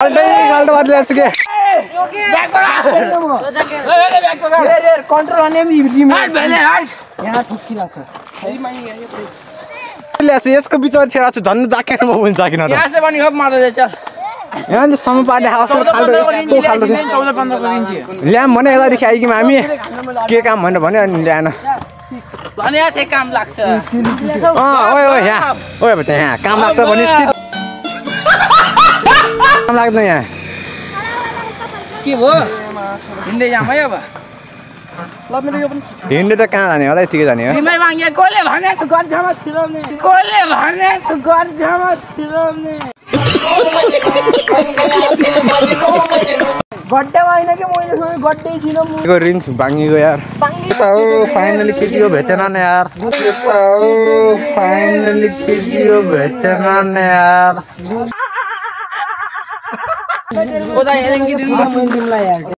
गल्ट बदले सके कंट्रोल आने में रिमोट यहाँ ठुकिला छ यसको बिचमा छेरा छ झन् जाकेट म हुन्छ किन त यहाँ से पनि होप मार्दै चल यहाँ त सम पार्ने हाउसर खाल्डो यस्तो खाल्डो 14-15 को इन्च ल्याम भने यतादेखि आइकिम हामी के काम भनेर भन्यो अनि ल्याएन भने यहाँ काम लाग्छ ओए ओए यहाँ ओए बच्चा यहाँ काम लाग्छ भने काम लाग्दैन यहाँ के भयो हिँड्दै जाम है अब हिँड्ने त कहाँ जाने होला यतिकै जाने हो तिमै मागे कोले भनेको गड्ढामा छिराउने कोले भनेको गड्ढामा छिराउने गड्ढामा हैन के मैले सोचे गड्ढै छिन म को रिङ्स भाङ्गियो यार फाइनली केटीको भेटेन न यार फाइनली केटीको भेटेन न यार ओदा हेरेंगे दिन म तिमीलाई यार